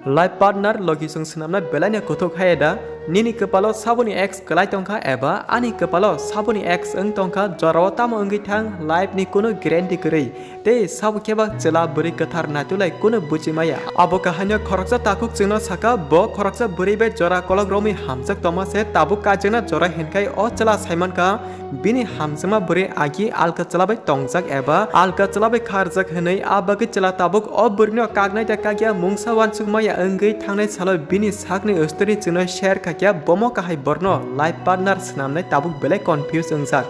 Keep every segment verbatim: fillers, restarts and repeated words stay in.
Life partner logi chwng swnamna belaino kuthuk hai da? Nini kwpalo saboni ex kwlai tongkha eba ani kwpalo saboni ex wng tongkha, jorao tamo wngwi thang, life ni kunu guarantee kwrwi. Tei sabo khe ba chwla bwrwi kwthar naitulai kunu buji maya. Abo kahaino khoroksa takhuk chwngno saka, bo khoroksa bwrwi bai jora kolok romwi hamjak tongma se, tabuk kaijakna jora hinkhai o chwla saimankha, bini hamjakma bwrwi agi alka chwla bai tongjak eba alka chwla bai kharjak hwnwi. A bagwi chwla tabuk o bwrwino kaknai da kakya mungsa uansuk maya wngwi thangnai salo bini sakni story chwngno share khakya, bomo kahai borno life partner swnamnai tabuk belai confuse wngjak.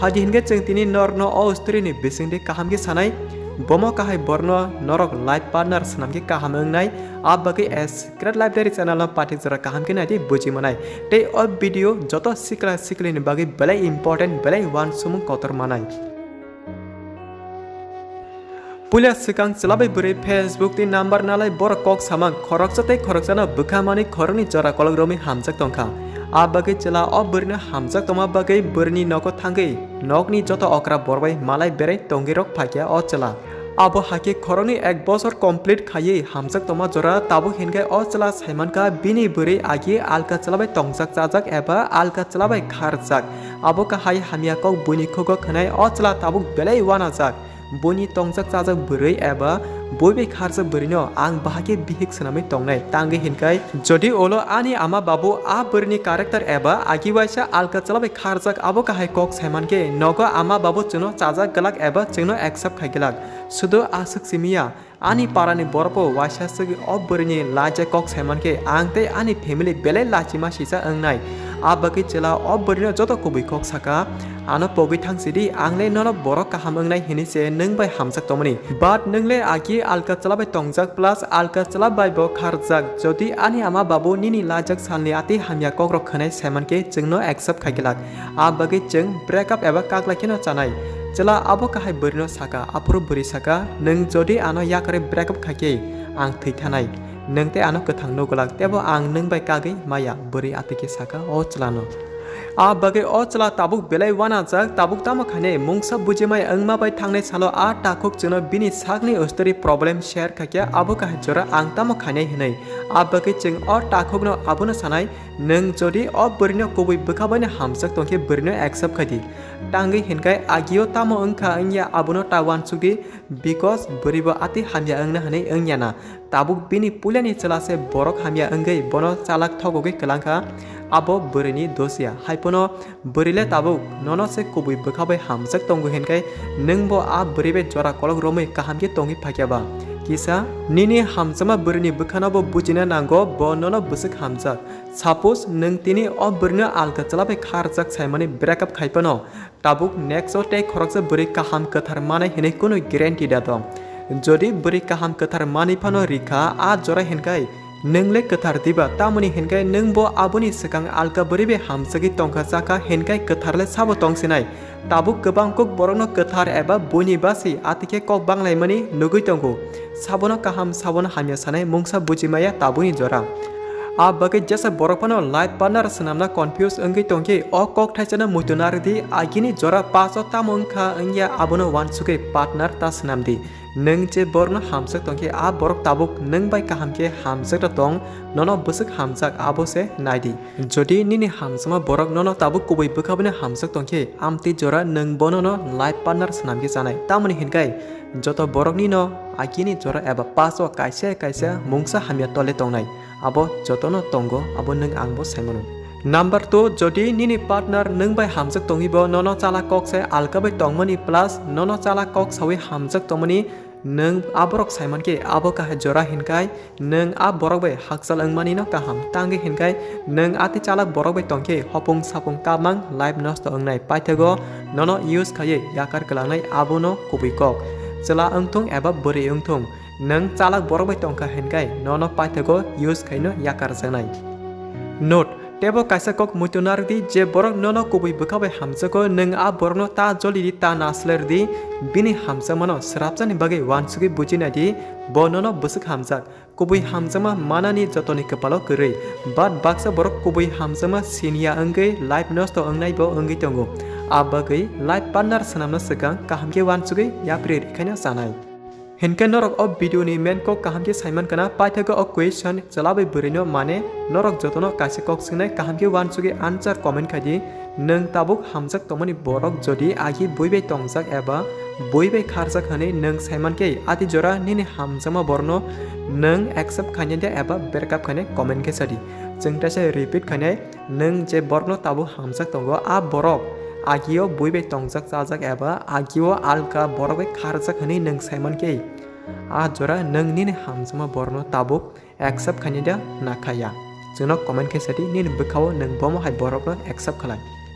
Phadi hinkhe chwng tini norno o story ni bisingtwi kaham khe sanai, bomo kahai borno norok life partner swnam khe kaham wngnai, a bagwi as Secret Life Diary channel no pathik jora kaham khe naidi buji manai. Tei o video joto sikla sikli ni bagwi belai important, belai uansukmung kotor manai. Puila swkang chwla bai bwrwi Facebook tei number nalai borok kok samang, khoroksa tei khoroksano bwkha manwi khoroknwi jora kolok romwi hamjak tongkha. A bagwi chwla o bwrwino hamjak tongma bagwi bwrwini nogo thangwi nokni joto okra borok bai malai berai tongwi rok phaikha o chwla. Abo hakhe khoroknwi ek bosor complete khaiwi hamjak tongma jora tabuk hinkhe o chwla saimankha bini bwrwi agi alka chwla bai tongjak chajak eba alka chwla bai kharjak. Abo kahai hamya kok buini khugo khwnai o chwla tabuk belai uanajak. Buini tongjak chajak bwrwi eba bui bai kharjak bwrwino ang bahai khe bihik swnamwi tongnai, tangwi hinkhai jodi ulo ani ama babu a bwrwini character eba agi waisa alka chwla bai kharjak abo kahai kok saimankhe nogo ama babu chwngno chajak glak eba chwngno accept khai glak. Sudu aswk simiya, ani parani borokbo waisa swk o bwrwini laijak kok saimankhe ang tei ani family belai lachima sisa wngnai. A bagwi chwla o bwrwino joto kubui kok saka, ano pogwi thangsidi, ang le nono borok kaham wngnai hinwi se nwng bai hamjak tongmani. But nwng le agi alka chwla bai tongjak plus alka chwla bai bo kharjak. Jodi ani ama babu nini laijak salni atwi hamya kokrok khwnai saimankhe chwngno accept khai glak. A bagwi chwng break up eba kaklai kheno chanai. Chwla abo kahai bwrwino saka, aphuru bwrwi saka, "Nwng jodi ano yakarwi break up khaikhe, ang thwi thanai. Nwng tei ano kwthang nugulak, tebo ang nwng bai kagwi maya," bwrwi atwikhe saka o chwlano. A bagwi o chwla tabuk belai uanajak, tabuk tamo khainai, mungsa bujimai wngma bai thangnai salo a takhuk chwngno bini sakni story problem share khaikhe, abo kahai jora ang tamo khainai hinwi. A bagwi chwng o takhukno abono sanai, Nwng jodi o bwrwino kubui bwkha baino hamjak tongkhe bwrwino accept khai di. Tangwi hinkhai agio tamo wngkha wngya abono ta uansuk di, because bwrwibo atwi hamya wngna hwnwi wngya na. Tabuk bini puilani chwla se borok hamya wngwi bono chalak thogogwi kwlangkha, abo bwrwini dos ya. Haiphano bwrwi le tabuk nono se kubui bwkha bai hamjak tongo hinkhai nwngbo a bwrwi bai jora kolok romwi kaham khe tongwi phaikya ba? Kisa nini hamjakma bwrwini bwkhano bo bujina nango, bo nono bwswk hamjak. Suppose nwng tini o bwrwino alka chwla bai kha rwjak saimani break up khai phano, tabuk next o tei khoroksa bwrwi kaham kwthar manai hwnwi kunu guarantee da tong? Jodi bwrwi kaham kwthar manwi phano rikha a jora hinkhai nwng le kwthar diba? Tamoni hinkhai nwng bo aboni swkang alka bwrwi bai hamjagwi tongkha chakha hinkhai kwthar le sabo tongsinai? Tabuk kwbang kuk borokno kwthar eba buini basi atikhe kok banglaimani nugwi tongo. Sabono kaham, sabono hamya sanai mungsa bujimaya tabukni jora. A bagwi jesa borok phano life partner swnamna confuse wngwi tongkhe, o kok thaisano muitu narwdi, agini jora paso tamo wngkha wngya abono uansugwi partner ta swnamdi. Nwng je borokno hamjak tongkhe, a borok tabuk nwng bai kaham khe hamjakta tong, nono bwswk hamjak abo se naidi. Jodi nini hamjakma borok nono tabuk kubui bwkha bai no hamjak tongkhe, amtwi jora nwng bonono life partner swnamkhe chanai. Tamoni hinkhai joto boroknino agini jora eba paso kaisa kaisa mungsa hamya tole tongnai. Abo jotono tongo, abo nwng angbo saimano. Number two, jodi nini partner nwng bai hamjak tongwibo nono chala kok se alka bai tongmani plus nono chala kok sawi hamjak tongmani, nwng a borok saimankhe abo kahai jora hinkhai nwng a borok bai hakchal wngmani no kaham. Tangwi hinkhai nwng atwi chalak borok bai tongkhe hopung sapung kapmang life nosto wngnai, paithago nono use khaiwi yakar kwlangnai abono kubui kok. Chwla wngthung eba bwrwi wngthung, nwng chalak borok bai tongkha hinkhai nono paithago use khaino yakar jaknai. Note, tebo kaisa kok muitu narwkdi, je borok nono kubui bwkha bai hamjago, nwng a borokno ta jolidi ta naslai rwdi, bini hamjakmano swrapjani bagwi uansugwi buji naidi, bo nono bwswk hamjak. Kubui hamjakma manani jotoni kwpalo kwrwi, but baksa borok kubui hamjakma siniya wngwi life nosto wngnai bo wngwi tongo. A bagwi life partner swnamna swkang kaham khe uansugwi yapri rikhaino chanai. Hinkhe norok o video ni main kok kaham khe saiman kana, paithago o question chwla bai bwrwi no, mane norok jotono kaisa kok swngnai, kaham khe uansugwi answer comment khai di. Nwng tabuk hamjak tongmani borok jodi agi bui bai tongjak eba bui bai kharjak hwnwi nwng saiman khe, ati jora nini hamjakma borokno nwng accept khainai da eba breakup khainai, comment khe sadi. Chwng teisa repeat khainai, nwng je borokno tabuk hamjak tongo, a borok agio bui bai tongjak chajak eba agio alka borok bai kharjak hwnwi nwng saiman khe, a jora nwng nini hamjakma borokno tabuk accept khainai da na khaya? Chwngno comment khe sadi, nini bwkhao nwng bomo hai borokno accept khlai.